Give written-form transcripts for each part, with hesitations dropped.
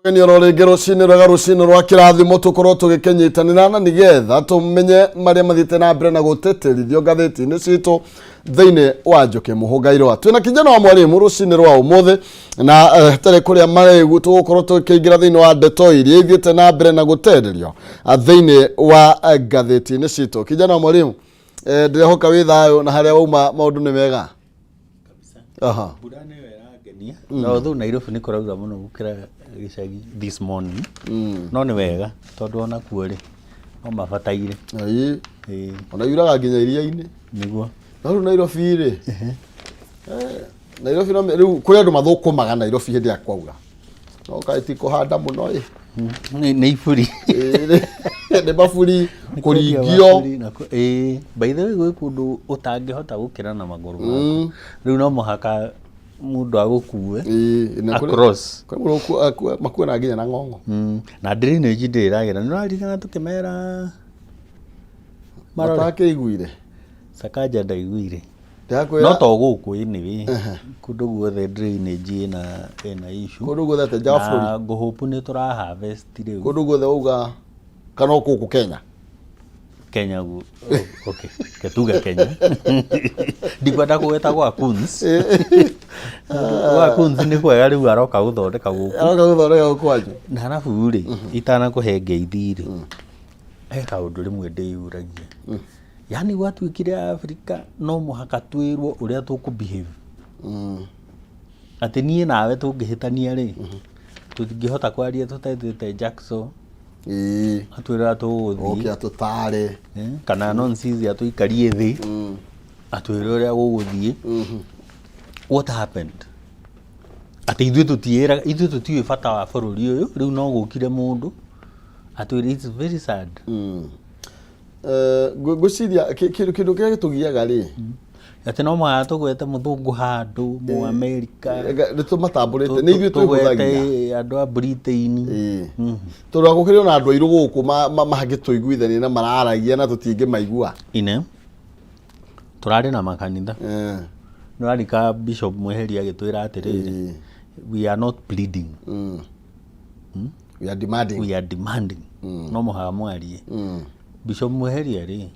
Ũgeni oro rĩngĩ rũcinĩ rwega, rũcinĩ rwa kĩrathimo, tũkorwo tũgĩkĩnyitanĩra na nĩgetha tũmenye marĩa mathiĩte na mbere na gũtĩtĩrithio ngathĩti-inĩ citũ thĩinĩ wa Njũkĩ Mũhũngairwa. Twĩna kijana wa mwarimu rũcinĩ rwa ũmũthĩ na hatarĩ kũrĩa marĩgu tũgũkorwo tũkĩingĩra thĩinĩ wa ndeto iria ithiĩte na mbere na gũtenderio thĩinĩ wa ngathĩti-inĩ citũ. Kijana wa mwarimu, ndĩrehoka wĩ thayũ na harĩa wauma maũndũ nĩ mega. Aha. Mbura nĩyo ĩrangenia na although Nairobi nĩ kũraura mũno gũkĩra gĩcagi this morning, no nĩ wega tondũ ona kuo rĩ no mabataire. Ĩĩ. Ĩĩ. Ona yuraga nginya iria-inĩ. Nĩguo. No rĩu Nairobi rĩ, Nairobi no rĩu kũrĩ andũ mathũkũmaga Nairobi hĩndĩ ya kwaura. No kaĩ ti kũhanda mũno ĩ. Nĩ iburi. Ĩ, nĩ maburi kũringio. Maburi ĩĩ, by the way gwĩ kũndũ ũtangĩhota gũkĩra na magũrũ maku. Rĩu no mũhaka mũndũ agũkue Ĩĩ, na across. Kũrĩ mũndũ makuona nginya na ng'ong'o. Na drainage ndĩrĩ ĩragĩra. Nĩ ũraririkana tũkĩmera marore? Matakĩiguire. Sakaja ndaiguire. Ndĩrakwĩra. No to gũkũ anyway. Kũndũ guothe drainage ĩna issue. Kũndũ guothe atĩ nja wa bũrũri. Na ngũhũpu nĩ tũra harvest rĩu. Kũndũ guothe wauga kana o gũkũ Kenya? Kenya gu, oh, okay. Ke tuge Kenya. Ndikwenda kũgweta gwa Kunz. Gwa Kunz nĩ kwega rĩu aroka gũthondeka gũkũ. Aroka gũthondeka gũkũ kwanyu. Na arabu rĩ, itanakũhe ngeithi rĩ, he kaũndũ rĩmwe ndĩyũragia. Yaani gwatuĩkire Afrika no mũhaka twĩrwo ũrĩa tũkũ behave. Atĩ niĩ nawe tũngĩhĩtania rĩ, tũtingĩhota kwaria tũtetĩte Jackson. Atwĩra tũgũthiĩ. Oke atũtare. Kana nonsense atũikarie thĩ. Atwĩre ũrĩa gũgũthiĩ. What happened? Atĩ ithuĩ tũtiĩraga, ithuĩ tũtiũĩ bata wa bũrũri ũyũ, rĩu no gũkire mũndũ atwĩre it's very sad. Ngwĩciria kĩndũ kĩrĩa gĩtũgiaga rĩ, Atĩ no mũhaka tũgwete mũthũngũ handũ, mũ America. Nĩ tũmatambũrĩte, nĩ ithuĩ Tũgwete twĩhũthagia. andũ a Britain. Ĩĩ. Tondũ gũkĩrĩ ona andũ airũ gũkũ mangĩtũiguithania na mararagia na tũtingĩmaigua. Ine tũrarĩ na makanitha. Nĩ warika Bishop Mweheri agĩtwĩra atĩrĩrĩ, we are not pleading. We are demanding. We are demanding. No mũhaka mwarie. Bishop Mweheria rĩ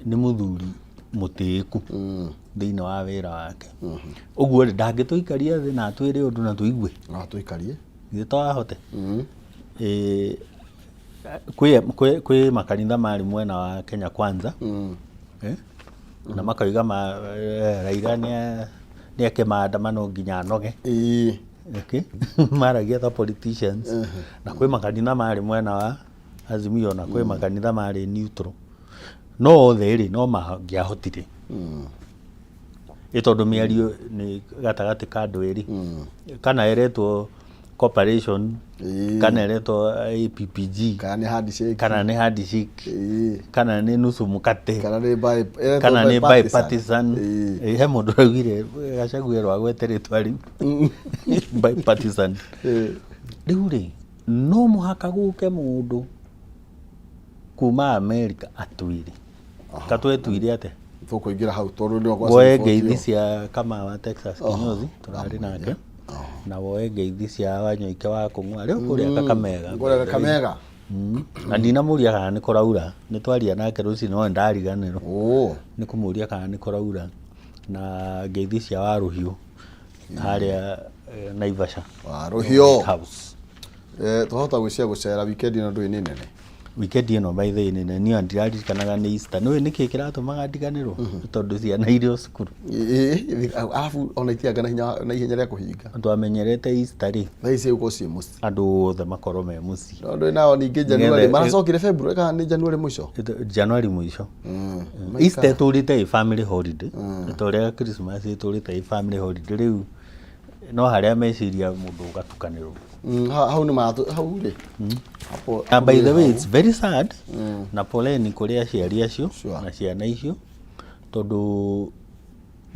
nĩ mũthuri mũtĩĩku thĩinĩ wa wĩra wake. Ũguo rĩ ndangĩtũikaria thĩ na atwĩre ũndũ na tũigue. No atũikarie. Githĩ to ahote? Kwĩ makanitha marĩ mwena wa Kenya Kwanza. Na makoiga Raila nĩ eke maandamano nginya anoge. Okay. Maragia ta politicians. Na kwĩ makanitha marĩ mwena wa Azimio na kwĩ makanitha marĩ neutral. No othe rĩ no mangĩahotire. Ĩ tondũ mĩario nĩ gatagatĩ ka andũ erĩ. Kana ĩretwo cooperation, kana ĩretwo APPG, Kana nĩ handshake. Kana nĩ handshake, kana nĩ nusu mkate, kana nĩ ĩretwo kana nĩ bipartisan. Bipartisan. He mũndũ ũraugire Gachagua erwo agwete rĩtwa rĩu bipartisan. Rĩu rĩ no mũhaka gũke mũndũ kuma America atwĩre katwetuire atĩa. Tũkũingĩra hau tondũ nĩ woe ngeithi cia Kamau wa Texas kinyozi tũrarĩ nake, na woe ngeithi cia Wanyoike wa Kũng'wa rĩu kũrĩa Kakamega. Kũrĩa Kakamega. Na ndinamũria kana nĩ kũraura, nĩ twaria nake rũcinĩ no ndariganĩrwo nĩ kũmũria kana nĩ kũraura, na ngeithi cia Warũhiũ harĩa Naivasha. Warũhiũ. White House. Twahota gwĩciria gũcera weekend ĩno ndũĩ nĩ nene. Weekend ĩno by the way nĩ nene, niĩ ndiraririkanaga nĩ Easter. Nĩũĩ nĩkĩ kĩratũmaga ndiganĩrwo? Nĩ tondũ ciana irĩ o cukuru. Ĩĩ, arabu ona itianga na hinya na ihenya rĩa kũhinga. Twamenyerete Easter rĩ, Thaa ici gũkorwo ciĩ mũciĩ. Andũ othe makorwo me mũciĩ. No ndũĩ nao ningĩ January Nĩgetha- maracokire February kana nĩ January mũico? January mũico. Easter ĩtũrĩte ĩ family holiday, ta ũrĩa Christmas ĩtũrĩte ĩ family holiday. Rĩu no harĩa meciria mũndũ ũgatukanĩrwo. Hau nĩ maratũ hau rĩ. Hapo. Na by the way it's very sad, na poleni kũrĩ aciari acio na ciana icio, tondũ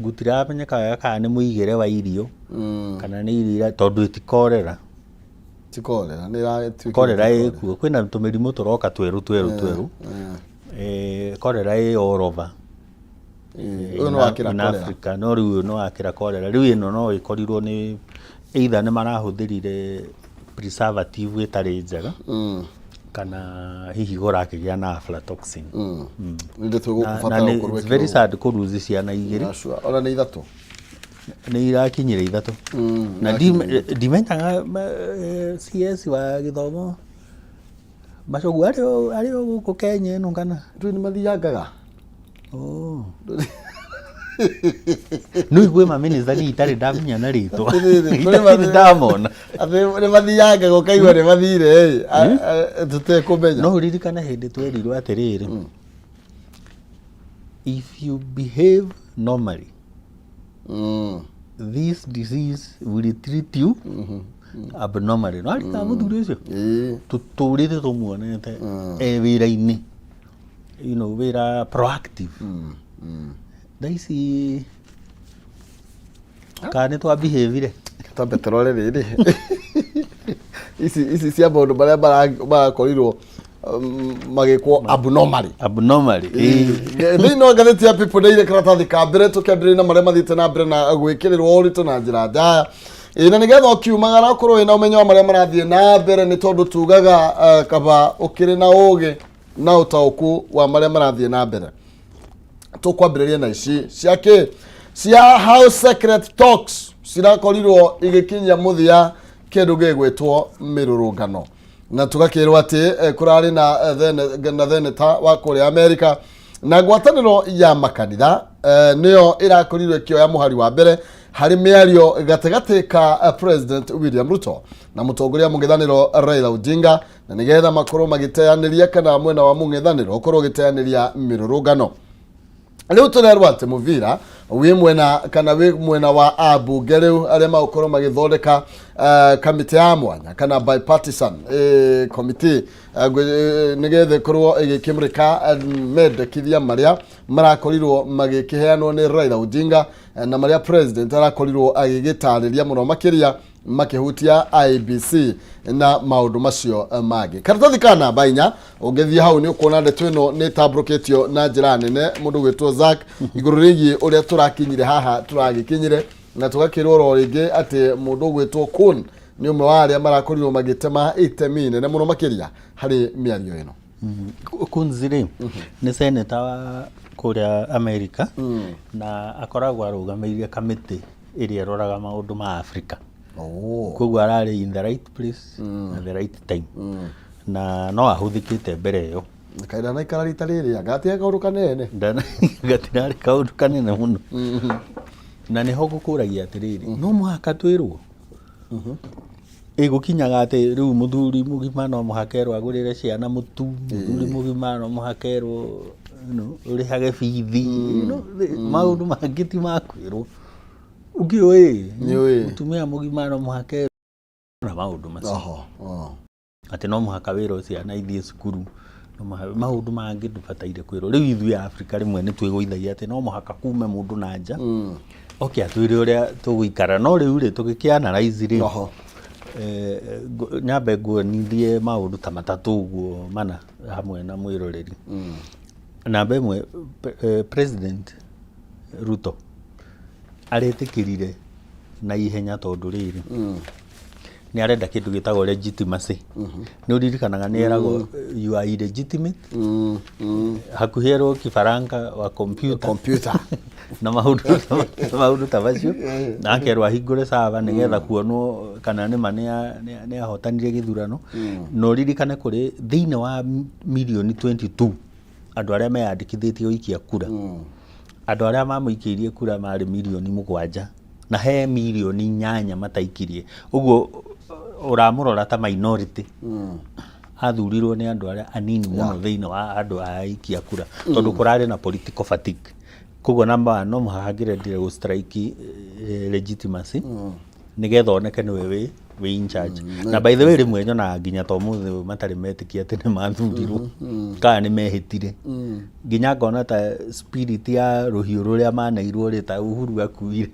gũtiramenyeka wega kana nĩ mũigĩre wa irio kana nĩ irio tondũ iti korera. Ti cholera, nĩ ĩratuĩkire Korera ti ĩ kuo, kwĩna tũmĩrimũ tũroka twerũ twerũ twerũ. Korera ĩ all over. Ũyũ nĩ wakĩra in cholera. Africa, no rĩu ũyũ nĩ wakĩra cholera. Rĩu ĩno no ĩkorirwo nĩ either nĩ marahũthĩrire preservative ĩtarĩ njega kana hihi kũrakĩgĩa na aflatoxin. Nĩ ndeto Na ĩgũkũbatara nĩ gũkorwo it's very ĩkĩrorwo. sad kũruzi ciana igĩrĩ. Na sure, ona nĩ ithatũ. Nĩ irakinyire ithatũ na ndimenyaga CS wa gĩthomo Macogu arĩ o gũkũ Kenya ĩno kana? Ndũĩ nĩ mathiangaga. Oh. No igue mamĩnĩsta niĩ itarĩ ndamenya na rĩtwa. Atĩrĩrĩ, kũrĩ Itarĩ ndamona. Atĩ nĩ mathiangaga ũkaigua nĩ mathire ĩ, tũtekũmenya. No ũririkane hĩndĩ twerirwo atĩrĩrĩ, if you behave normally, this disease will treat you abnormally. No arikaga mũthuri ũcio? Ĩĩ. Tũtũrĩte tũmuonete e wĩra-inĩ, wĩra proactive. Thaa ici kana nĩ twa behavire? Twambe tũrore rĩrĩ ici cia maũndũ marĩa marakorirwo magĩkwo abnormally. Abnormally, ĩĩ. Thĩinĩ wa ngathĩti ya People Daily karatathi ka mbere, tũkĩambĩrĩria na marĩa mathiĩte na mbere na gwĩkĩrĩrwo ũritũ na njĩra ndaya. Ĩĩ, na nĩgetha ũkiumagara ũkorwo wĩna ũmenyo wa marĩa marathiĩ na mbere, nĩ tondũ tugaga kaba ũkĩrĩ na ũgĩ na ũtaũku wa marĩa marathiĩ na mbere. Tũkwambĩrĩria na ici cia kĩ cia how secret talks cirakorirwo igĩkinyia mũthia kĩndũ gĩgwĩtwo mĩrũrũngano, na tũgakĩrwo atĩ kũrarĩ na na theneta wa kũrĩa Amerika na ngwatanĩro ya makanitha nĩyo ĩrakorirwo ĩkĩoya mũhari wa mbere harĩ mĩario gatagatĩ ka President William Ruto na mũtongoria mũng'ethanĩro Raila Odinga, na nĩgetha makorwo magĩteanĩria kana mwena wa mũng'ethanĩro ũkorwo ũgĩteanĩria mĩrũrũngano. Rĩu tũrerwo atĩ mũbira wĩ mwena kana wĩ mwena wa ambunge rĩu arĩa magũkorwo magĩthondeka kamĩtĩ ya mwanya kana bipartisan committee nĩgetha ĩkorwo ĩgĩkĩmũrĩka mendekithia marĩa marakorirwo magĩkĩheanwo nĩ Raila Odinga na marĩa president arakorirwo agĩgĩtarĩria mũno makĩria makĩhutia IEBC na maũndũ macio mangĩ. Karatathi ka namba 4, ũngĩthiĩ hau nĩ ũkuona ndeto ĩno nĩ ĩtambũrũkĩtio na njĩra nene, mũndũ gwĩtwo Zack, igũrũ rĩgiĩ ũrĩa tũrakinyire haha tũragĩkinyire, na tũgakĩrwo oro rĩngĩ atĩ mũndũ ũgwĩtwo Kuhn nĩ ũmwe wa arĩa marakorirwo magĩtema itemi nene mũno makĩria harĩ mĩario ĩno. Coons rĩ, nĩ seneta wa kũrĩa Amerika na akoragwo arũgamĩrĩire kamĩtĩ ĩrĩa ĩroraga maũndũ ma Africa. Koguo ararĩ in the right place at the right time. Na no ahũthĩkĩte mbere ĩyo. Kaĩ ndanaikara rita rĩrĩ anga gatiga kaũndũ kanene. Gatirarĩ kaũndũ kanene mũno. Na nĩho ngũkũragia atĩrĩrĩ, no mũhaka twĩrwo? Ĩgũkinyaga atĩ rĩu mũthuri mũgima no mũhaka erwo agũrĩre ciana mũtu, mũthuri mũgima no mũhaka erwo ũrĩhage bithi, maũndũ mangĩ ti ma kwĩrwo. Ũkĩũĩ? Nĩũĩ. Mũtumia mũgima no mũhaka erwo na maũndũ macio. Oho, oho. Atĩ no mũhaka wĩrwo ciana ithiĩ cukuru, no mũhaka, maũndũ mangĩ ndũbataire kwĩrwo. Rĩu ithuĩ Afrika rĩmwe nĩ twĩgũithagia atĩ no mũhaka kume mũndũ na nja oke atwĩre ũrĩa tũgũikara. No rĩu rĩ, tũgĩkĩ analyze rĩ, nyambe nguonithie maũndũ ta matatũ ũguo mana hamwe na mwĩroreri. Namba 1, President Ruto aretĩkĩrire na ihenya tondũ rĩrĩ, nĩ arenda kĩndũ gĩtagwo legitimacy. Nĩ ũririkanaga nĩ eragwo you are illegitimate, hakuhĩ erwo kibaranga wa computer, Computer. Na maũndũ ta macio, na akerwo ahingũre server nĩgetha kuonwo kana nĩma nĩ ahotanire gĩthurano. Na ũririkane kũrĩ thĩinĩ wa mirioni 22 andũ arĩa meyandĩkithĩtie gũikia kura, andũ arĩa mamũikĩirie kura marĩ mirioni 7 na he mirioni 8 mataikirie. Ũguo ũramũrora ta minority. Athurirwo nĩ andũ arĩa anini mũno thĩinĩ wa andũ a aikia kura, tondũ kũrarĩ na political fatigue. Koguo namba 1, no mũhaka angĩrendire gũ strike legitimacy nĩgetha oneke nĩwe wĩ in charge. Na by the way, rĩmwe nyonaga nginya ta ũmũthĩ ũyũ matarĩ metĩkia atĩ nĩ mathurirwo kana nĩ mehĩtire, nginya ngona ta spirit ya rũhiũ rũrĩa maneirwo rĩ, ta Uhuru akuire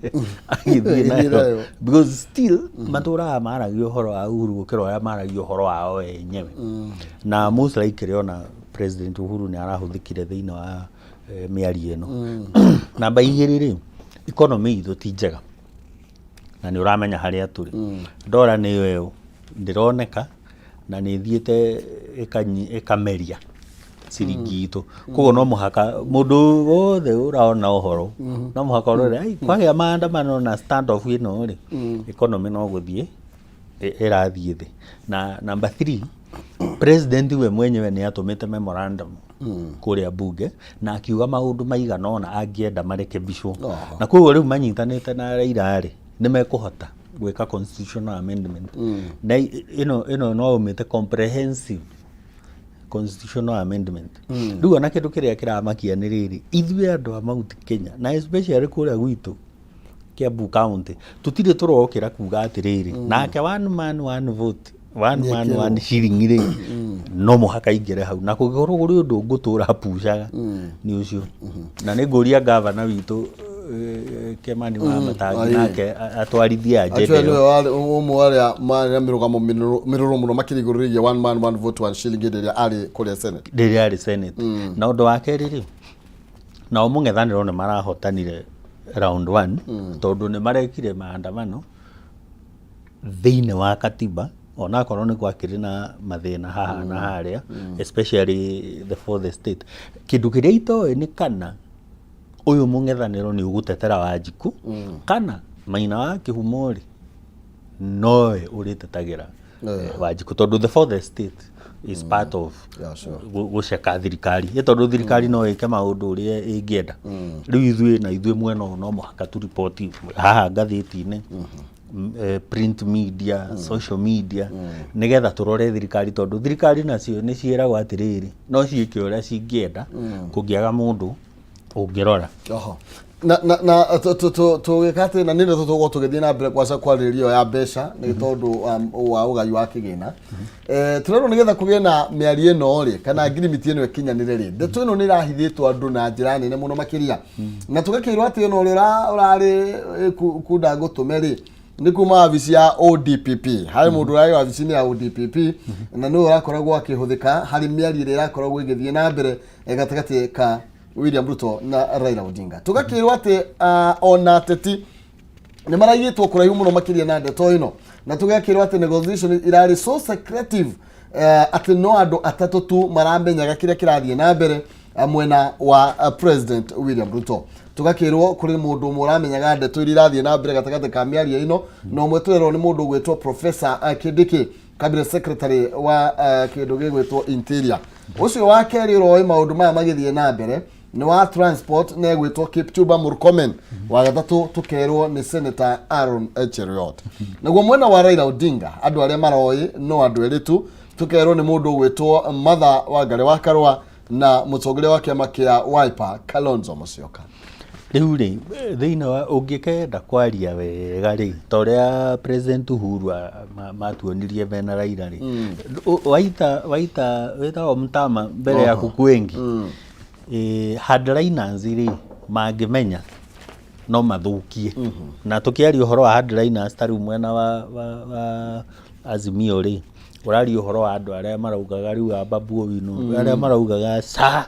agĩthiĩ nayo, nayo. Because still matũraga maragia ũhoro wa Uhuru gũkĩra ũrĩa maragia ũhoro wao enyewe. Na most likely ona President Uhuru nĩ arahũthĩkire thĩinĩ wa mĩario ĩno. Namba 2 rĩ, economy itũ ti njega na nĩ ũramenya harĩa tũrĩ. Ndora nĩyo ĩyo. Ndĩroneka na nĩ ĩthiĩte ĩkameria ciringi itũ. Koguo no mũhaka mũndũ wothe ũraona ũhoro no mũhaka ũrore ai kwagĩa maandamano na stand off ĩno rĩ, economy no gũthiĩ ĩrathiĩ thĩ. Na number three, president we mwenyewe nĩ atũmĩte memorandum kũrĩa bunge na akiuga maũndũ maigana ũna angĩenda marekebicwo. Na koguo rĩu manyitanĩte na Raila rĩ, nĩ mekũhota gwĩka constitutional amendment. Na ĩno ĩno no ũmĩte comprehensive constitutional amendment. Rĩu ona kĩndũ kĩrĩa kĩramakia nĩ rĩrĩ, ithuĩ andũ a Mount Kenya na especially kũrĩa gwitũ Kiambu County, tũtirĩ tũrokĩra kuga atĩrĩrĩ, nake one man one vote, one man one shilling rĩ, no mũhaka aingĩre hau. Na kũngĩkorwo kũrĩ ũndũ ngũtũra pucaga nĩ ũcio. Na nĩ ngũria gavana witũ Kĩmani wa Matangi nake atwarithie agenda Actually ĩyo. nĩwe warĩ ũmwe wa arĩa marĩ na mĩrũgamo mĩrũrũ mũno makĩria igũrũ rĩgiĩ one man one vote one shilling hĩndĩ ĩrĩa arĩ kũrĩa Senate. Rĩrĩa arĩ Senate. Na ũndũ wa kerĩ rĩ, nao mũng'ethanĩro nĩ marahotanire round one tondũ nĩ marekire maandamano thĩinĩ wa katiba, onakorwo nĩ gwakĩrĩ na mathĩna haha na harĩa, especially the fourth estate. Kĩndũ kĩrĩa itoĩ nĩ kana ũyũ mũng'ethanĩro nĩ ũgũtetera Wanjikũ kana Maina wa Kĩhumo rĩ, nowe ũrĩtetagĩra Wanjikũ, tondũ the fourth estate is part of gũceka thirikari, ĩ tondũ thirikari no ĩke maũndũ ũrĩa ĩngĩenda. Rĩu ithuĩ na ithuĩ mwena ũyũ no mũhaka tũriboti haha ngathĩti-inĩ, print media, social media, nĩgetha tũrore thirikari, tondũ thirikari nacio nĩ ciĩragwo atĩrĩrĩ, no ciĩke ũrĩa cingĩenda kũngĩaga mũndũ ũngĩrora. Oho. Na na na tũgĩka atĩ na nĩ ndeto tũgũkorwo tũgĩthiĩ na mbere kwaca kwarĩrĩria ĩyo ya mbeca nĩ tondũ wa ũgai wa kĩgĩna. Tũrerwo nĩgetha kũgĩe na mĩario ĩno rĩ, kana ngirimiti ĩno ĩkinyanĩre rĩ, ndeto ĩno nĩ ĩrahithĩtwo andũ na njĩra nene mũno makĩria. Na tũgakĩrwo atĩ ona ũrĩa ũrarĩ kunda ngũtũme rĩ, nĩ kuma wabici ya ODPP. Harĩ mũndũ ũrarĩ wabici-inĩ ya ODPP na nĩwe ũrakoragwo akĩhũthĩka harĩ mĩario ĩrĩa ĩrakoragwo ĩgĩthiĩ na mbere gatagatĩ ka William Ruto na Raila Odinga. Tũgakĩrwo atĩ ona ateti nĩ maraigĩtwo kũraihu mũno makĩria na ndeto ĩno, na tũgakĩrwo atĩ negotiation irarĩ so secretive atĩ no andũ atatũ tu maramenyaga kĩrĩa kĩrathiĩ na mbere mwena wa President William Ruto. Tũgakĩrwo kũrĩ mũndũ ũmwe ũramenyaga ndeto iria irathiĩ na mbere gatagatĩ ka mĩario ĩno, na ũmwe twerwo nĩ mũndũ ũgwĩtwo Professor Kindiki, Cabinet Secretary wa kĩndũ gĩgwĩtwo Interior. Ũcio wa kerĩ ũroĩ maũndũ maya magĩthiĩ na mbere nĩ wa Transport na egwĩtwo Kipchumba Murkomen. Wa gatatũ tũkerwo nĩ Senator Aaron Cheruiyot. Naguo mwena wa Raila Odinga andũ arĩa maroĩ no andũ erĩ tu, tũkerwo nĩ mũndũ ũgwĩtwo Martha Wangari wa Karũa na mũtongoria wa kĩama kĩa Wiper Kalonzo Musyoka. Rĩu rĩ, thĩinĩ wa ũngĩkenda kwaria wega rĩ, ta ũrĩa President Uhuru matuonirie mena Raila rĩ, waita waita wĩtagwo mtama mbere ya kuku wengi. Hardliners rĩ, mangĩmenya no mathũkie. Na tũkĩaria ũhoro wa hardliners ta rĩu mwena wa Azimio rĩ, ũraria ũhoro wa andũ arĩa maraugaga rĩu a Babu Owino, arĩa maraugaga ca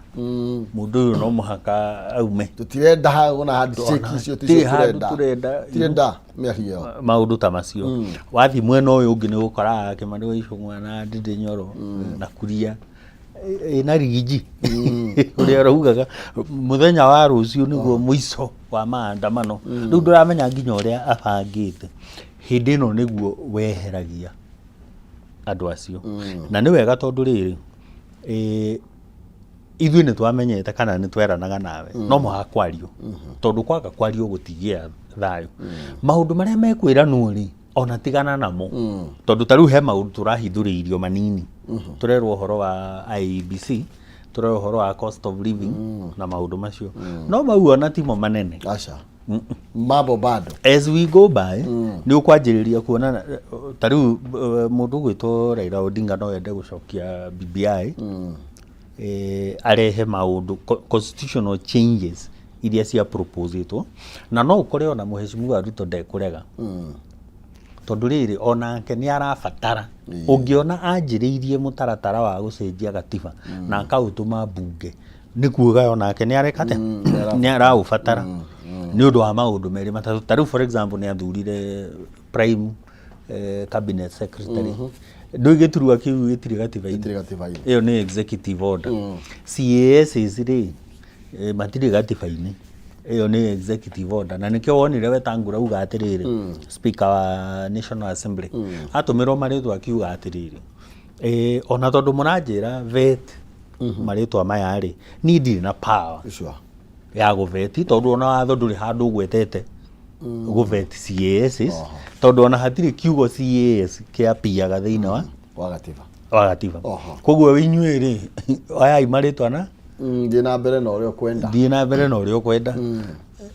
mũndũ ũyũ no mũhaka aume. Tũtirenda ona handshake icio ticio ticio handũ tũrenda. Tũrenda. Tirenda mĩario ĩyo. Maũndũ ta macio. Wathiĩ mwena ũyũ ũngĩ nĩ ũkoraga Kĩmani wa Ichung'wa na Ndindi Nyoro na Kuria ĩna rigiji ũrĩa ũraugaga mũthenya wa rũciũ nĩguo mũico wa maandamano. Rĩu ndũramenya nginya ũrĩa abangĩte. Hĩndĩ ĩno nĩguo weheragia andũ acio. Na nĩ wega tondũ rĩrĩ, ithuĩ nĩ twamenyete kana nĩ tweranaga nawe no mũhaka kwario, tondũ kwaga kwario gũtigĩa thayũ. Maũndũ marĩa mekwĩranwo rĩ, ona tigana namo, tondũ ta rĩu he maũndũ tũrahithũrĩirio manini. Tũrerwo ũhoro wa IEBC, tũrerwo ũhoro wa cost of living na maũndũ macio, no mau ona timo manene. Aca, mambo bado. As we go by nĩ ũkwanjĩrĩria kuona ta rĩu mũndũ ũgwĩtwo Raila Odinga no ende gũcokia BBI, arehe maũndũ constitutional changes iria cia proposetwo, na no ũkore ona Mheshimiwa Ruto ndekũrega, tondũ rĩrĩ onake nĩ arabatara. Ũngĩona anjĩrĩirie mũtaratara wa gũcenjia gatiba na akaũtũma mbunge, nĩ kuga onake nĩ areka atĩa, nĩ araũbatara nĩ ũndũ wa maũndũ merĩ matatũ. Ta rĩu for example nĩ athurire prime Cabinet secretary. Ndũĩ gĩturwa kĩu gĩtirĩ gatiba-inĩ? Gĩtirĩ gatiba-inĩ. Ĩyo nĩ executive order. CASs rĩ, matirĩ gatiba-inĩ, ĩyo nĩ executive order. Na nĩkĩo wonire Wetangula auga atĩrĩrĩ, Speaker wa National Assembly, atũmĩrwo marĩtwa akiuga atĩrĩrĩ, ona tondũ mũranjĩra vet marĩtwa maya rĩ, niĩ ndirĩ na power ya gũvet, tondũ ona watho ndũrĩ handũ ũgwetete gũvet CAS, tondũ ona hatirĩ kiugo CAS kĩapiaga thĩinĩ wa wa gatiba. Wa gatiba. Koguo inyuĩ rĩ, oyai marĩtwa na Thiĩ na mbere na ũrĩa ũkwenda. Thiĩ na mbere na ũrĩa ũkwenda.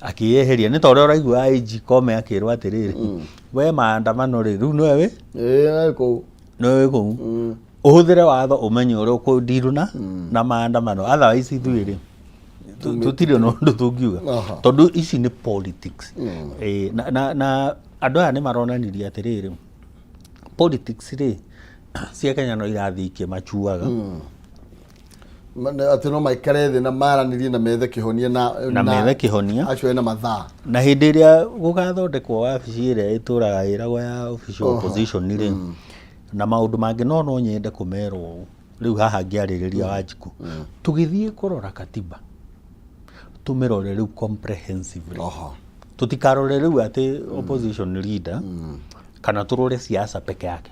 Akĩyeheria nĩ ta ũrĩa ũraigua IG Kome akĩrwo atĩrĩrĩ, we maandamano rĩ, rĩu nĩwe wĩ Ĩĩ, kũu. Nĩwe wĩ kũu, ũhũthĩre watho, ũmenye ũrĩa ũkũndirũ na maandamano, otherwise ithuĩ rĩ, tũtirĩ na ũndũ tũngiuga, tondũ ici nĩ politics. Ĩĩ, na andũ aya nĩ maronanirie atĩrĩrĩ, politics rĩ cia Kenya no irathiĩ ikĩmacuaga. Atĩ no maikare thĩ na maranĩrie na methe kĩhonia na Na methe kĩhonia. Acio ena mathaa. Na hĩndĩ ĩrĩa gũgathondekwo wabici ĩrĩa ĩtũraga ĩragwo ya official opposition rĩ, na maũndũ mangĩ, no nyende kũmerwo ũũ rĩu haha ngĩarĩrĩria Wanjikũ, tũgĩthiĩ kũrora katiba, tũmĩrore rĩu comprehensively. Tũtikarore rĩu atĩ opposition leader kana tũrore siasa peke yake,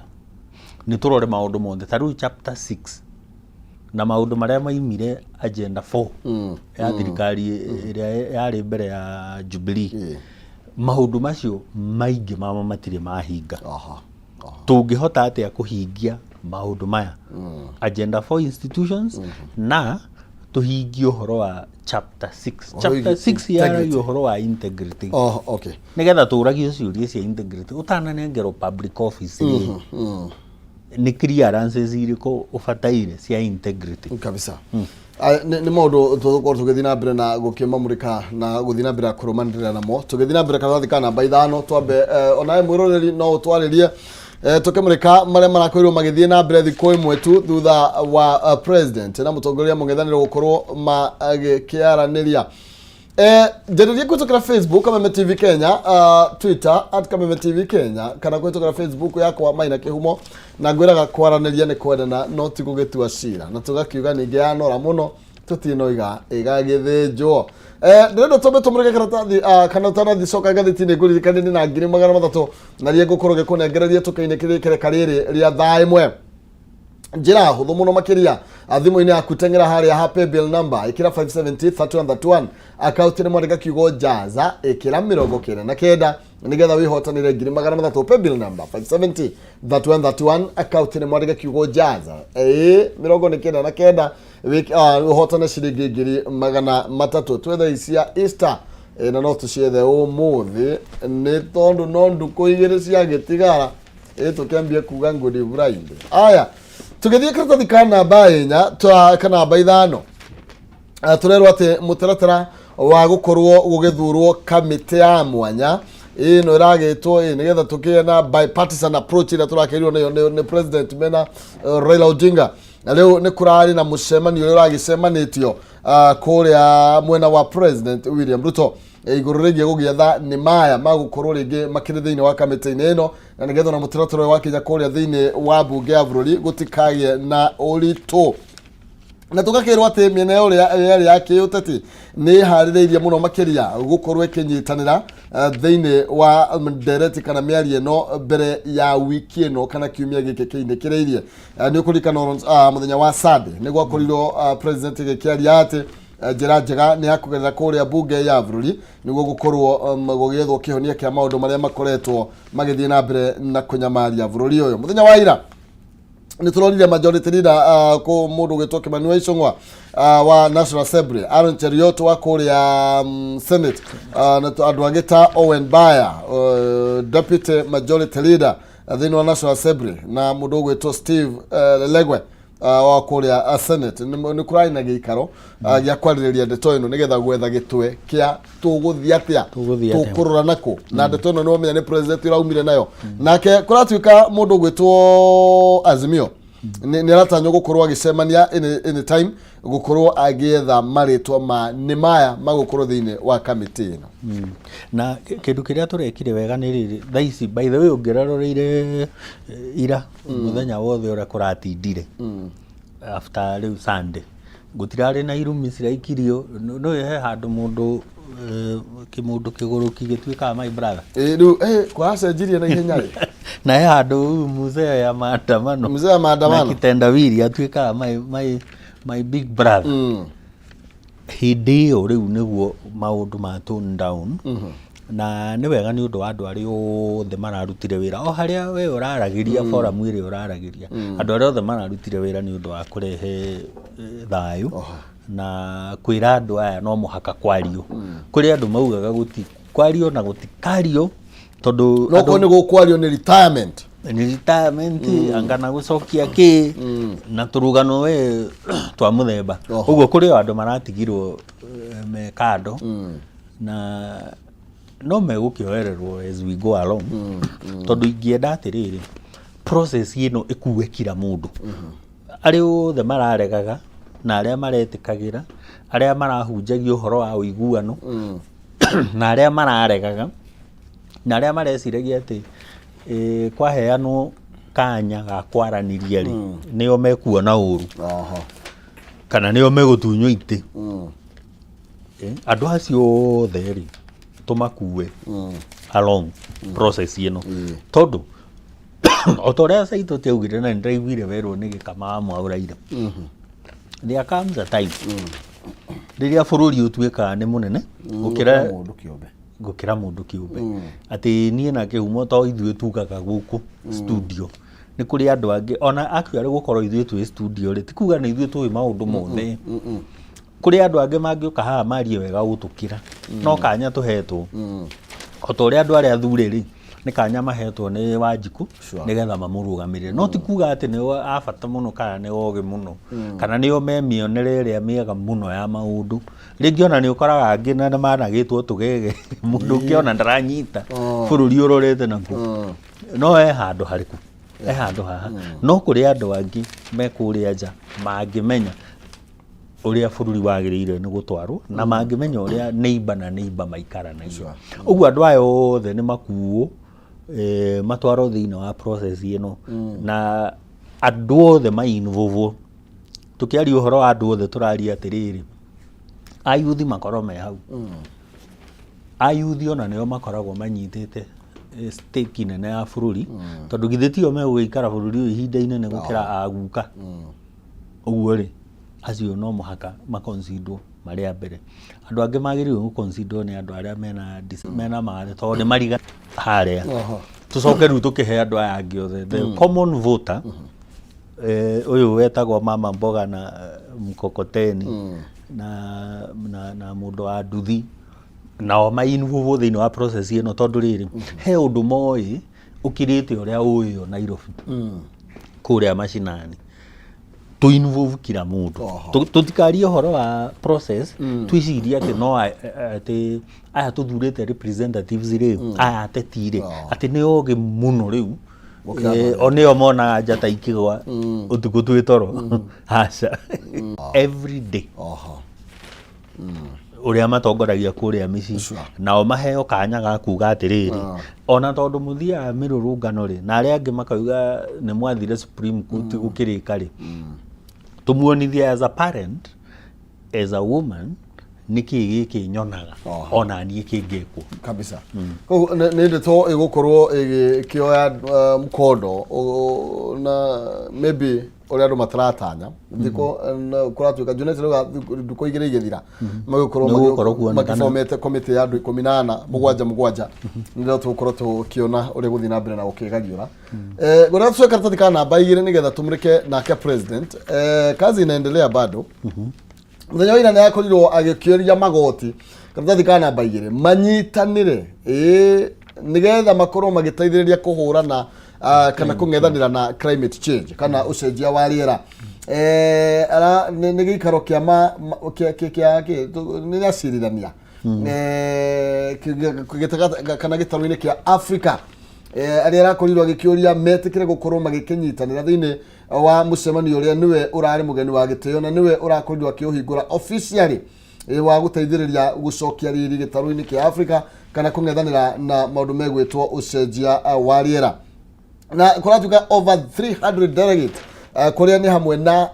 nĩ tũrore maũndũ mothe, ta rĩu chapter 6 na maũndũ marĩa maimire agenda 4 ya thirikari ĩrĩa yarĩ mbere ya Jubilee. Maũndũ macio maingĩ mamo matirĩ mahinga. Tũngĩhota atĩa kũhingia maũndũ maya, agenda 4 institutions, na tũhingie ũhoro wa chapter 6? Chapter 6 yaragia integrity. Ũhoro wa integrity. Oh, okay. Nĩgetha tũragie ciũria cia integrity ũtananengerwo public office rĩ, nĩ clearances irĩkũ ũbataire cia integrity? Kabisa. Aya, nĩ maũndũ tũgũkorwo tũgĩthiĩ na mbere na gũkĩmamũrĩka na gũthiĩ na mbere na kũrũmanĩrĩra namo tũgĩthiĩ na mbere. Karatathi ka namba 5, twambe onawe mwĩroreri no ũtwarĩrie, tũkĩmũrĩka marĩa marakorirwo magĩthiĩ na mbere thikũ ĩmwe tu thutha wa president na mũtongoria mũng'ethanĩro gũkorwo magĩkĩaranĩria. Njarĩrie kũhĩtũkĩra Facebook Kameme TV Kenya, Twitter @KamemeTV Kenya, kana kũhĩtũkĩra Facebook yakwa Maina Kĩhumo. Na ngwĩraga kwaranĩria nĩ kwendana, no ti gũgĩtua cira, na tũgakiuga ningĩ yanora mũno tũtinoiga ĩgagĩthĩnjwo. Ndĩrenda twambe tũmũrĩke karatathi, kana ũtanathi coka ngathĩti-inĩ, ngũririkanie nĩ na 300,000 na ria ngũkorwo ngĩkũnengereria tũkainĩ kĩrĩkĩreka rĩrĩ rĩa thaa 1. Njĩra hũthũ mũno makĩria, thimũ-inĩ yaku teng'era harĩa ha paybill number, ĩkĩra 570 3131, akaunti nĩ mwandĩka kiugo jaza, ĩkĩra 99 nĩgetha wĩhotanĩre 300,000. Paybill number 570 3131, akaunti nĩ mwandĩka kiugo jaza, ĩĩ, 99, ũhotane ciringi 300,000. Twethe cia Easter, na no tũciethe ũmũthĩ nĩ tondũ no ndukũ 2 ciagĩtigara. Ĩ tũkĩambia kuga Good Friday. Aya, tũgĩthiĩ karatathi ka namba 4 twa ka namba 5, tũrerwo atĩ mũtaratara wa gũkorwo gũgĩthurwo kamĩtĩ ya mwanya ĩno ĩragĩtwo ĩ nĩgetha tũkĩgĩe na bipartisan approach ĩrĩa tũrakĩrirwo nayo nĩ president mena Raila Odinga. Na rĩu nĩ kũrarĩ na mũcemanio ũrĩa ũragĩcemanĩtio kũrĩa mwena wa President William Ruto, igũrũ rĩgiĩ gũgĩetha nĩ maya magũkorwo rĩngĩ makĩrĩ thĩinĩ wa kamĩtĩ-inĩ ĩno, na nĩgetha ona mũtaratara ũyũ wakinya kũrĩa thĩinĩ wa mbunge ya bũrũri gũtikagĩe na ũritũ. Na tũgakĩrwo atĩ mĩena ĩrĩa yerĩ ya kĩũteti nĩ ĩharĩrĩirie mũno makĩria gũkorwo ĩkĩnyitanĩra thĩinĩ wa ndereti kana mĩario ĩno mbere ya wiki ĩno kana kiumia gĩkĩ kĩinĩkĩrĩirie. Nĩ ũkũririkana mũthenya wa Sunday nĩ gwakorirwo president gĩkĩaria atĩ njĩra njega nĩ ya kũgerera kũrĩa mbunge ya bũrũri nĩguo gũkorwo gũgĩethwo kĩhonia kĩa maũndũ marĩa makoretwo magĩthiĩ na mbere na kũnyamaria bũrũri ũyũ. Mũthenya wa ira nĩ tũronire majority leader kũ mũndũ ũgĩtwo Kimani wa Ichung'wa wa National Assembly, Aaron Cheruiyot wa kũrĩa Senate, na andũ angĩ ta Owen Baya, deputy majority leader thĩinĩ wa National Assembly, na mũndũ ũgwĩtwo Steve Lelegwe wa kũrĩa Senate. Nĩ kũrarĩ na gĩikaro gĩa kwarĩrĩria ndeto ĩno nĩgetha gwetha gĩtwe kĩa tũgũthiĩ atĩa. Tũgũthiĩ atĩa. Tũkũrora nakũ na ndeto ĩno nĩwamenya nĩ president ũraumire nayo, nake kũratuĩka mũndũ ũgwĩtwo Azimio. Nĩ aratanywo gũkorwo agĩcemania any time gũkorwo agĩetha marĩtwa ma nĩ maya magũkorwo thĩinĩ wa kamĩtĩ ĩno. Na kĩndũ kĩrĩa tũrekire wega nĩ rĩrĩ, thaa ici, by the way, ũngĩraroreire ira mũthenya wothe ũrĩa kũratindire after rĩu Sunday, gũtirarĩ na irumi ciraikirio. Nĩ he handũ mũndũ kĩmũndũ kĩgũrũki gĩtuĩkaga my brother. Ĩ, rĩu kũracenjirie na ihenya rĩ. Na he handũ huyu mzee ya maandamano Mzee ya maandamano. Na kitendawili atuĩkaga my big brother. Hĩndĩ ĩyo rĩu nĩguo maũndũ ma tone down, na nĩ wega nĩ ũndũ wa andũ arĩa othe mararutire wĩra o harĩa we ũraragĩria, forum ĩrĩa ũraragĩria, andũ arĩa othe mararutire wĩra nĩ ũndũ wa kũrehe thayũ na kwĩra andũ aya no mũhaka kwario. Kũrĩ andũ maugaga gũti kwario na gũtikario tondũ No korwo nĩ gũkwario nĩ retirement. Nĩ retirement, anga na gũcokia kĩ na tũrũgano we twa mũthemba. Ũguo kũrĩ o andũ maratigirwo me kando na no megũkĩoererwo as we go along, tondũ ingĩenda atĩrĩrĩ, process ĩno ĩkue kira mũndũ, arĩa othe mararegaga na arĩa maretĩkagĩra, arĩa marahunjagia ũhoro wa ũiguano na arĩa mararegaga na arĩa mareciragia atĩ kwaheanwo kanya ga kwaranĩria rĩ, nĩo mekuona ũru kana nĩo megũtunywo itĩ. Andũ acio othe rĩ, tũmakue along process ĩno, tondũ o ta ũrĩa Saitoti augire, na nĩndĩraiguire werwo nĩ gĩkama wa Mwaũraire, there comes a time rĩrĩa bũrũri ũtuĩkaga nĩ mũnene gũkĩra mũndũ kĩũmbe. Gũkĩra mũndũ kĩũmbe, atĩ niĩ na kĩhumo to ithuĩ tugaga gũkũ studio, nĩ kũrĩ andũ angĩ ona actually. Gũkorwo ithuĩ twĩ studio rĩ, ti kuga nĩ ithuĩ tũĩ maũndũ mothe. Kũrĩ andũ angĩ mangĩũka haha marie wega gũtũkĩra, no kanya tũhetwo, o ta ũrĩa andũ arĩa athure rĩ, nĩ kanya mahetwo nĩ Wanjikũ nĩgetha mamũrũgamĩrĩre, no ti kuga atĩ nĩo a bata mũno kana nĩ ogĩ mũno kana nĩo me mĩonere ĩrĩa mĩega mũno ya maũndũ. Rĩngĩ ona nĩ ũkoraga angĩ na nĩ managĩtwo tũgege, mũndũ ũngĩ ona ndaranyita bũrũri ũrorete nakũ, no he handũ harĩkũ, he handũ haha, no kũrĩ andũ angĩ me kũrĩa nja mangĩmenya ũrĩa bũrũri wagĩrĩire nĩ gũtwarwo na mangĩmenya ũrĩa neighbor na neighbor maikaranagia. Ũguo andũ aya othe nĩ makuo matwarwo thĩinĩ wa process ĩno na andũ othe ma-involve. Tũkĩaria ũhoro wa andũ othe, tũraria atĩrĩrĩ, ayuthi makorwo me hau. Ayuthi ona nĩo makoragwo manyitĩte stake nene ya bũrũri, tondũ githĩ tio megũgĩikara bũrũri ũyũ ihinda inene gũkĩra aguka? Ũguo rĩ, acio no mũhaka maconsiderwo marĩ a mbere. Andũ angĩ magĩrĩirwo gũconsiderwo nĩ andũ arĩa mena mawathe, tondũ nĩ mariga harĩa. Tũcoke rĩu tũkĩhe andũ aya angĩ othe, the common voter, ũyũ wetagwo mama mboga na mkokoteni na mũndũ wa nduthi, nao ma-involve thĩinĩ wa process ĩno, tondũ rĩrĩ, he ũndũ moĩ ũkĩrĩte ũrĩa ũĩyo Nairobi kũrĩa macinani. Tũ involve kila mũndũ. Tũtikarie ũhoro wa process twĩcirie atĩ no atĩ aya tũthurĩte representatives rĩ, aya ateti rĩ, atĩ nĩ ogĩ mũno rĩu. Gũkĩra O nĩo monaga njata ikĩgwa ũtukũ twĩ toro. Aca, every day ũrĩa matongoragia kũrĩa mĩciĩ nao maheo kanya ga kuga atĩrĩrĩ, ona tondũ mũthiaga mĩrũrũngano rĩ, na arĩa angĩ makauga nĩ mwathire Supreme Court gũkĩrĩka rĩ, tũmuonithie as a parent, as a woman, nĩkĩ gĩkĩ nyonaga ona niĩ kĩngĩkwo. Kabisa. Koguo nĩ ndeto ĩgũkorwo ĩgĩkĩoya mkondo na maybe ũrĩa andũ mataratanya. Thikũ kũratuĩka Junet rauga ndukũ 2 igĩthira magũkorwo Nĩgũgũkorwo kuonekana. makĩbomete komĩtĩ ya andũ 14 mũgwanja mũgwanja, nĩrĩo tũgũkorwo tũkĩona ũrĩa gũthiĩ na mbere na gũkĩgariũra. Ngwenda tucoe karatathi ka namba 2 nĩgetha tũmũrĩke nake president. Kazi inaendelea bado. Mũthenya wa ira nĩ akorirwo agĩkĩũria magoti, karatathi ka namba 2, manyitanĩre ĩĩ nĩgetha makorwo magĩteithĩrĩria kũhũrana kana kũng'ethanĩra na climate change kana ũcenjia wa rĩera. Nĩ gĩikaro kĩa kĩa nĩ acirithania kana gĩtarũ-inĩ kĩa Africa, arĩa arakorirwo agĩkĩũria metĩkĩre gũkorwo magĩkĩnyitanĩra thĩinĩ. Wa mũcemanio ũrĩa nĩwe ũrarĩ mũgeni wa gĩtĩo na nĩwe ũrakorirwo akĩũhingũra officially wa gũteithĩrĩria gũcokia riri gĩtarũ-inĩ kĩa Africa kana kũng'ethanĩra na maũndũ megwĩtwo ũcenjia wa rĩera. Na kũratuĩka over 300 delegate, kũrĩa nĩ hamwe na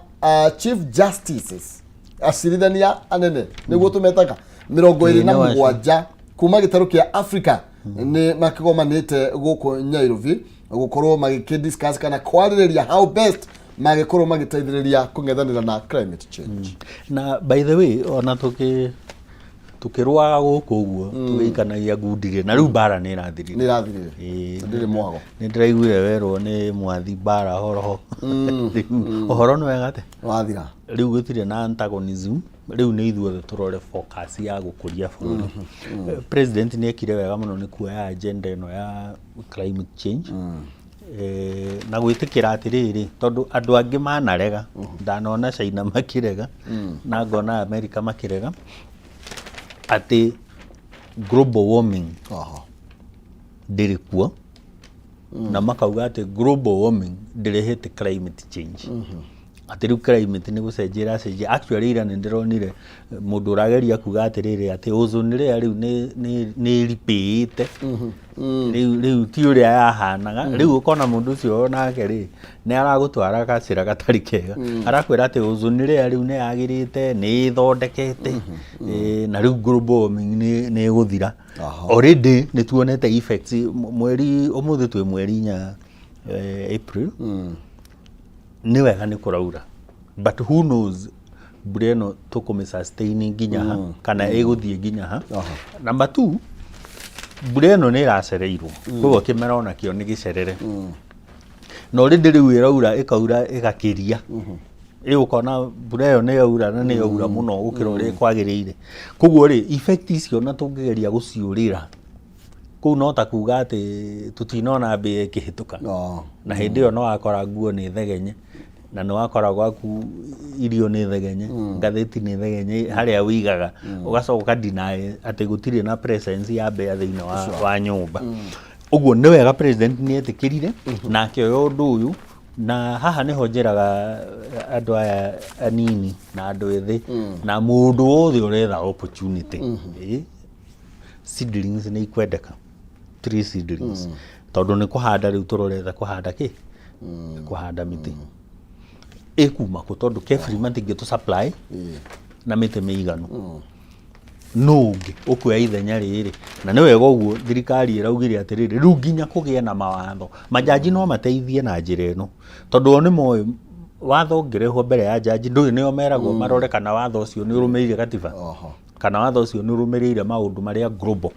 chief justices, acirithania anene nĩguo tũmetaga, 27 Ĩĩ, nĩ wacio. Kuma gĩtarũ kĩa Africa nĩ makĩgomanĩte gũkũ Nairobi gũkorwo magĩkĩ kana kwarĩrĩria how best magĩkorwo magĩteithĩrĩria kũng'ethanĩra na climate change. Na by the way, ona tukĩrũaga gũkũ ũguo tũgĩikanagia ngundi-rĩ, na rĩu mbara nĩ ĩrathirire. Nĩ ĩrathirire. Ĩĩ. Ndĩrĩ mwago. Nĩ ndĩraiguire werwo nĩ mwathi mbara horoho. Rĩu ũhoro nĩ wega ate Wathira. Rĩu gũtirĩ na antagonism. Rĩu nĩ ithuothe tũrore focus ya gũkũria bũrũri. President nĩ ekire wega mũno nĩ kuoya agenda ĩno ya climate change na gwĩtĩkĩra atĩrĩrĩ, tondũ andũ angĩ manarega. Ndanona China makĩrega na ngona America makĩrega atĩ global warming ndĩrĩ kuo, na makauga atĩ global warming ndĩrehete climate change, atĩ rĩu climate nĩ gũcenjia ĩracenjia. Actually, ira nĩ ndĩronire mũndũ ũrageria kuga atĩrĩrĩ, atĩ ozone layer rĩu nĩ ĩripĩte rĩu ti ũrĩa yahanaga. Rĩu ũkona mũndũ ũcio onake rĩ nĩ aragũtwara gacĩra gatarĩ kega, arakwĩra atĩ ozone layer rĩu nĩ yagĩrĩte, nĩ ĩthondekete, na rĩu global warming nĩ ĩgũthira. Already nĩ tuonete effects. Mweri ũmũthĩ twĩ mweri 4, April, nĩ wega nĩ kũraura, but who knows mbura ĩno tũkũmĩ sustain nginya ha kana ĩgũthiĩ nginya ha. Number two, mbura ĩno nĩ ĩracereirwo, koguo kĩmera onakĩo nĩ gĩcerere, na already rĩu ĩraura, ĩkaura ĩgakĩria. Ĩ ũkona mbura ĩyo nĩ yaura na nĩ yaura mũno gũkĩra ũrĩa kwagĩrĩire. Koguo rĩ, effect icio na tũngĩgeria gũciũrĩra kũu no ta kuga atĩ tũtinona mbĩa ĩkĩhĩtũka. Na hĩndĩ ĩyo nĩ wakora nguo nĩ thegenye, na nĩ wakora gwaku irio nĩ thegenye, ngathĩti nĩ thegenye harĩa ũigaga, ũgacoka ũka deny atĩ gũtirĩ na presence ya mbĩa thĩinĩ wa nyũmba. Ũguo nĩ wega president nĩ etĩkĩrire na akĩoya ũndũ ũyũ. Na haha nĩho njĩraga andũ aya anini na andũ ethĩ na mũndũ wothe ũretha opportunity, seedlings nĩ ikwendeka, tree seedlings, tondũ nĩ kũhanda rĩu tũrorete kũhanda kĩ kũhanda mĩtĩ ĩkuma kũ, tondũ KEFRI matingĩtũ supply na mĩtĩ mĩiganu. Nũ ũngĩ ũkuoya ithenya rĩrĩ? Na nĩ wega ũguo thirikari ĩraugire atĩrĩrĩ, rĩu nginya kũgĩe na mawatho. Majaji no mateithie na njĩra ĩno, tondũ o nĩ moĩ watho ũngĩrehwo mbere ya jaji, ndũĩ nĩo meragwo marore kana watho ũcio nĩ ũrũmĩrĩire gatiba kana watho ũcio nĩ ũrũmĩrĩire maũndũ marĩa global.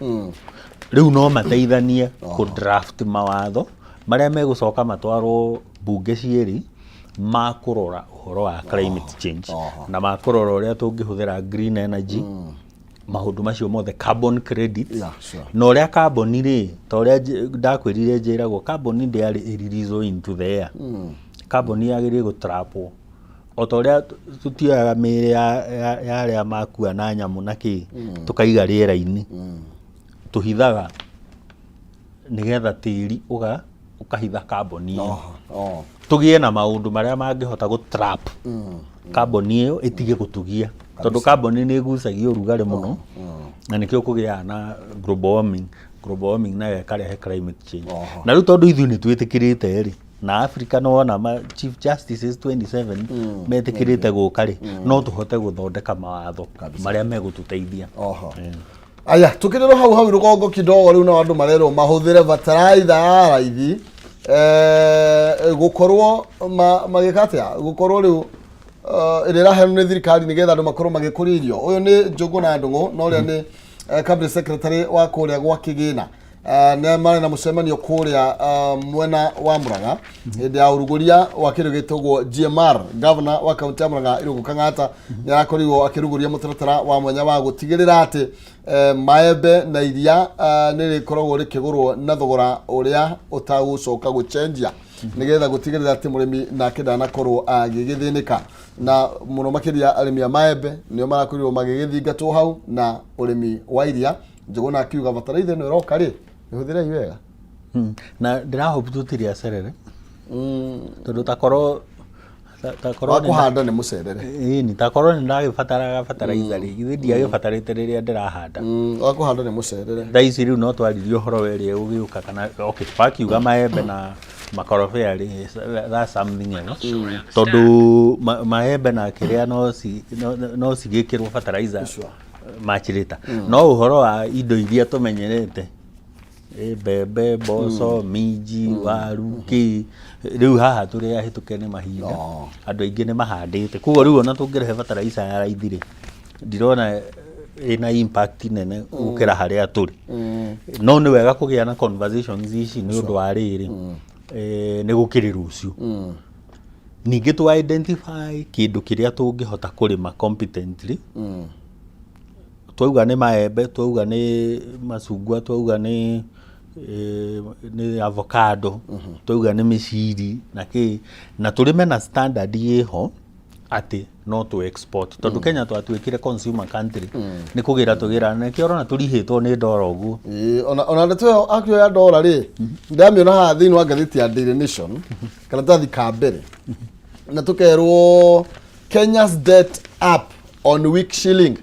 Rĩu no mateithanie kũ draft mawatho marĩa megũcoka matwarwo mbunge cierĩ ma kũrora ũhoro wa climate change na ma kũrora ũrĩa tũngĩhũthĩra green energy, maũndũ macio mothe, carbon credit. Na ũrĩa carbon rĩ, ta ũrĩa ndakwĩrire njĩragwo, carbon ndĩarĩ ĩrelease into the air. Carbon yagĩrĩire gũtrapwo o ta ũrĩa tũtioyaga mĩĩrĩ ya arĩa makua na nyamũ na kĩ, tũkaiga rĩera-inĩ, tũhithaga nĩgetha tĩri ũkahitha carbon ĩyo. Tũgĩe na maũndũ marĩa mangĩhota gũ trap carbon ĩyo ĩtige gũtũgia, tondũ carbon nĩ ĩgucagia ũrugarĩ mũno na nĩkĩo kũgĩaga na global warming. Global warming nayo ĩkarehe climate change. Na rĩu tondũ ithuĩ nĩ twĩtĩkĩrĩte rĩ, na Africa nĩ wona ma chief justices 27 metĩkĩrĩte gũka rĩ, no tũhote gũthondeka mawatho marĩa megũtũteithia. Aya, tukirero hau hau rũgongo kidogo, rĩu no andũ marerwo mahũthĩre bataraitha ya raithi, gũkorwo magĩka atĩa, gũkorwo rĩu ĩrĩa ĩraheanwo nĩ thirikari nĩgetha andũ makorwo magĩkũria irio. Ũyũ nĩ Njũgũ na Ndũng'ũ, na ũrĩa nĩ cabinet secretary wa kũrĩa gwa Kĩgĩna. Nĩ marĩ na mũcemanio kũrĩa mwena wa Murang'a hĩndĩ ya ũrugũria wa kĩndũ gĩtagwo GMR. Governor wa kaunti ya Murang'a Irũngũ Kang'ata nĩ arakorirwo akĩrugũria mũtaratara wa mwanya wa gũtigĩrĩra atĩ maembe na iria nĩ rĩkoragwo rĩkĩgũrwo na thogora ũrĩa ũtagũcoka gũcenjia, nĩgetha gũtigĩrĩra atĩ mũrĩmi nake ndanakorwo agĩgĩthĩnĩka, na mũno makĩria arĩmi a maembe nĩo marakorirwo magĩgĩthingatwo hau na ũrĩmi wa iria. Njũgũna akiuga bataraitha ĩno ĩroka rĩ, ĩhũthĩrei wega. Na ndĩrahope tũtirĩ acerere, tondũ takorwo Ta korwo Wa nĩ kũhanda nĩ mũcerere. Ĩni, ta korwo nĩ ndagĩbataraga bataraitha rĩ, githĩ ndiagĩbatarĩte rĩrĩa ndĩrahanda? Wa kũhanda nĩ mũcerere. Thaa ici rĩu no twaririe ũhoro wa ĩrĩa ĩgũgĩũka kana okay, wakiuga maembe na makorobia rĩ, that's something else. Tondũ maembe na kĩrĩa no ci no, no cigĩkĩrwo fertilizer much later. No ũhoro wa indo iria tũmenyerete mbembe, mboco, minji, waru, kĩ, rĩu haha tũrĩ ahĩtũke nĩ mahinda, andũ aingĩ nĩ mahandĩte. Koguo rĩu ona tũngĩrehe bataraitha ya raithi rĩ, ndirona ĩna impact nene gũkĩra harĩa tũrĩ. No nĩ wega kũgĩa na conversations ici nĩ ũndũ wa rĩrĩ, nĩ gũkĩrĩ rũciũ. Ningĩ tũ identify kĩndũ kĩrĩa tũngĩhota kũrĩma competently. Twauga nĩ maembe, twauga nĩ macungwa, twauga nĩ avocado, twauga nĩ mĩciri na kĩ, na tũrĩme na standard ĩho atĩ no tũ export. Tondũ Kenya twatuĩkire consumer country, nĩ kũgĩra tũgĩra, na nĩkĩo ũrona tũrihĩtwo nĩ ndora ũguo. Ĩĩ, ona ndeto ĩyo akĩoya ndora rĩ, ndamĩona haha thĩinĩ wa ngathĩti ya Daily Nation, karatathi ka mbere, na tũkerwo Kenya's debt up on weak shilling.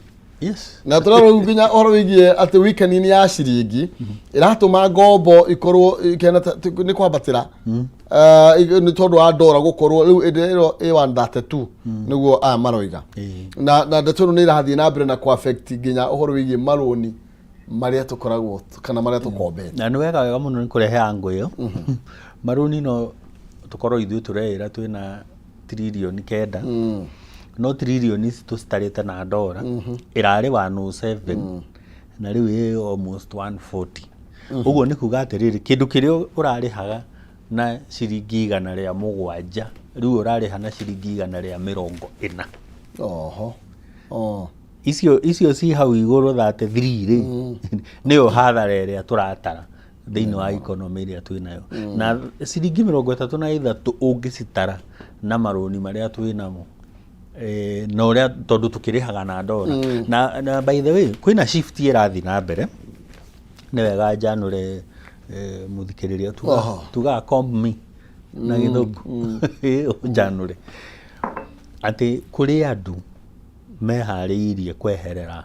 Na tũrarora rĩu nginya ũhoro wĩgiĩ atĩ weakening ya ciringi ĩratũma ngombo ikorwo ikĩhana nĩ kwambatĩra. Nĩ tondũ wa ndora gũkorwo rĩu ĩndĩ ĩro ĩ 132 nĩguo aya maroiga. Na ndeto ĩno nĩ ĩrathiĩ na mbere na kũ affect nginya ũhoro wĩgiĩ marũni marĩa tũkoragwo kana marĩa tũkombete. Na nĩ wega wega mũno nĩ kũrehe angle ĩyo. Marũni no tũkorwo ithuĩ tũreĩra twĩna 9 trillion, no trillion ici tũcitarĩte na ndora ĩrarĩ 107 na rĩu ĩ almost 140. Ũguo nĩ kuga atĩrĩrĩ, kĩndũ kĩrĩa ũrarĩhaga na ciringi 107 rĩu ũrarĩha na ciringi 140. Oho oh. Icio ci hau igũrũ 33 rĩ, nĩyo hathara ĩrĩa tũratara thĩinĩ wa economy ĩrĩa twĩnayo. Na ciringi 33 ũngĩcitara na marũni marĩa twĩnamo na ũrĩa tondũ tũkĩrĩhaga na ndora. Na by the way, kwĩna shift ĩrathiĩ na mbere, nĩ wega njanũre mũthikĩrĩria tugaga comb me na Gĩthũngũ. Ũnjanũre atĩ kũrĩ andũ meharĩirie kweherera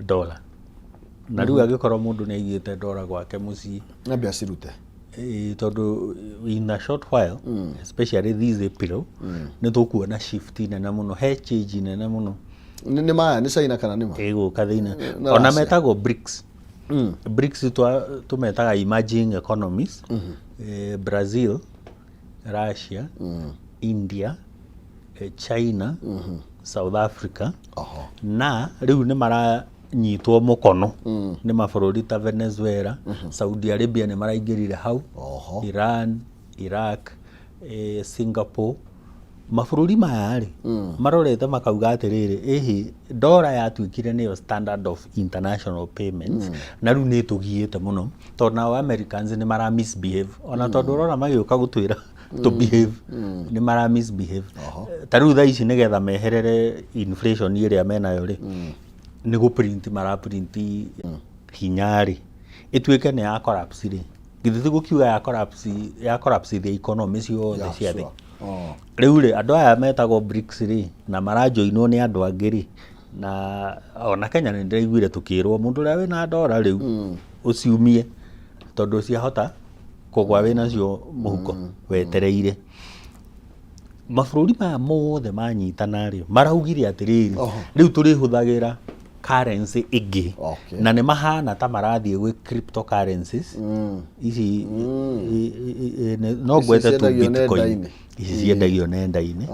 ndora, na rĩu angĩkorwo mũndũ nĩ aigĩte ndora gwake mũciĩ, Nyambe acirute. Tondũ in a short while, especially this April, nĩ tũkuona shift nene mũno, he change nene mũno. Nĩ maya nĩ China kana nĩ ma ĩgũka thĩinĩ na ona Russia. Metagwo BRICS. BRICS tũmetaga emerging economies, Brazil, Russia, India, China, South Africa. Na rĩu nĩ maranyitwo mũkono nĩ mabũrũri ta Venezuela, Saudi Arabia nĩ maraingĩrire hau, Iran, Iraq, Singapore. Mabũrũri maya rĩ, marorete makauga atĩrĩrĩ, ĩhĩ ndora yatuĩkire nĩyo standard of international payments, na rĩu nĩ ĩtũgiĩte mũno tondũ nao Americans nĩ mara misbehave, ona tondũ ũrona magĩũka gũtwĩra to behave, nĩ mara misbehave. Ta rĩu thaa ici nĩgetha meherere inflation ĩrĩa menayo rĩ, nĩ gũ print mara print hinya rĩ, ĩtuĩke nĩ ya collapse rĩ, githĩ ti gũkiuga ya collapse the economy ciothe cia thĩ? Rĩu rĩ, andũ aya metagwo BRICS rĩ, na marajoinwo nĩ andũ angĩ rĩ, na ona Kenya nĩ ndĩraiguire tũkĩrwo mũndũ ũrĩa wĩna ndora rĩu ũciumie, tondũ ciahota kũgwa wĩnacio mũhuko wetereire. Mabũrũri maya mothe manyitana rĩ, maraugire atĩrĩrĩ, rĩu tũrĩhũthagĩra currency ĩngĩ. Na nĩ mahana ta marathiĩ gwĩ cryptocurrencies ici no Ici ngwete tu ciendagio Bitcoin. nenda-inĩ. Ici ciendagio nenda-inĩ.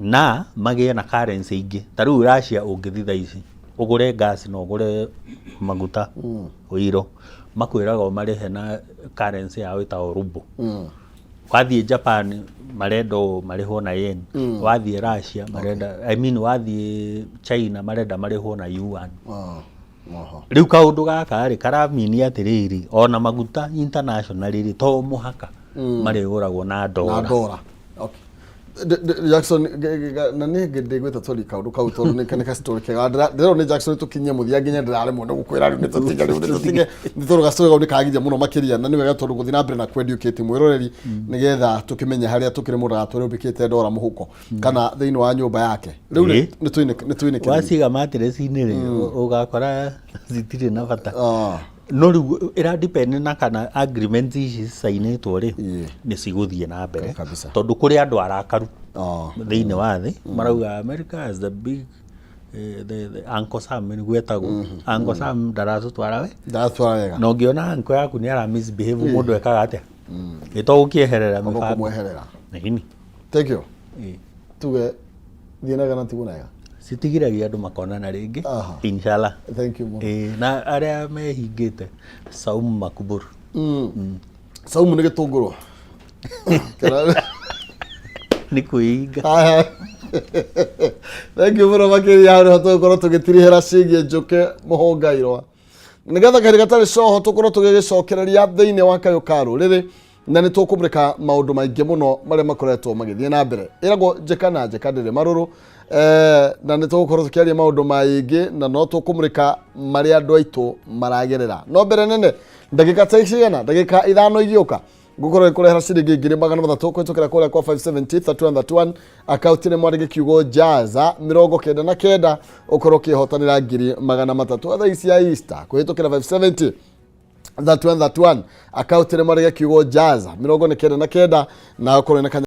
Na magĩe na currency ingĩ. Ta rĩu Russia ũngĩthiĩ thaa ici ũgũre gas na ũgũre maguta, ũiro, makwĩraga ũmarĩhe na currency yao ĩtagwo ruble. Wathiĩ Japan marenda ũũ marĩhwo na yen. Wathiĩ Russia marenda, I mean, wathiĩ China marenda marĩhwo na yuan. Rĩu kaũndũ gaka rĩ, karamini atĩrĩrĩ, ona maguta internationally rĩ, to mũhaka marĩgũragwo na na ndora. Ndora, okay. Jackson na nĩ ndĩgwĩta tori kaũndũ kau tondũ nĩ ka story kega. Ndĩrona nĩ Jackson tũkinyie mũthia nginya ndĩraremwo nĩ gũkwĩra rĩu nĩ tũtige, rĩu nĩ tũtige, nĩ tondũ gastory kau nĩ kagiria mũno makĩria, na nĩ wega tondũ gũthiĩ na mbere na kũ-educate mwĩroreri nĩgetha tũkĩmenye harĩa tũkĩrĩ mũndũ agatwĩre ũmbĩkĩte ndora mũhuko kana thĩinĩ wa nyũmba yake rĩu. Nĩ twinĩkĩrĩrie. Waciga matireci-inĩ rĩ, ũgakora citirĩ na bata. No rĩu ĩra depend na kana agreement ici cicainĩtwo rĩ, nĩ cigũthiĩ na mbere. Tondũ kũrĩ andũ arakaru thĩinĩ wa thĩ marauga America is the big the Uncle Sam, nĩguo etagwo Uncle Sam, ndaratũtwara we. Ndatwara wega. Na ũngĩona uncle yaku nĩ ara misbehave, mũndũ ekaga atĩa? Ĩto gũkĩeherera mĩbango. Kũmweherera. Ĩni. Thank you. Tuge thiĩ nega na tigwo nega. Citigiragia andũ makonana rĩngĩ. Inshallah. Thank you mũno. Ĩĩ, na arĩa mehingĩte, saumu makuburu. Saumu nĩ gĩtũngũrũ. Nĩ kwĩhinga. Haya. Thank you mũno makĩria. Hau nĩho tũgũkorwo tũgĩtirihĩra ciĩgiĩ Njũkĩ Mũhũngairwa, nĩgetha kahinda gatarĩ coho tũkorwo tũgĩgĩcokereria thĩinĩ wa kayũ ka rũrĩrĩ, na nĩ tũkũmũrĩka maũndũ maingĩ mũno marĩa makoretwo magĩthiĩ na mbere. Ĩragwo njĩka na njĩka ndĩrĩ marũrũ, na nĩ tũgũkorwo tũkĩaria maũndũ maingĩ na no tũkũmũrĩka marĩa andũ aitũ maragerera. No mbere nene, ndagĩka ta cigana, ndagĩka 5 igĩũka, ngũkorwo ngĩkũrehera ciringi 300,000 kũhĩtũkĩra kũrĩa kwa 570 31 31 akaunti-inĩ. Mwandĩke kiugo jaza 99 ũkorwo ũkĩhotanĩra 300,000 thaa ici ya Easter kũhĩtũkĩra 570 31 31 akaunti-inĩ. Mwandĩke kiugo jaza 99 na ũkorwo na kanya.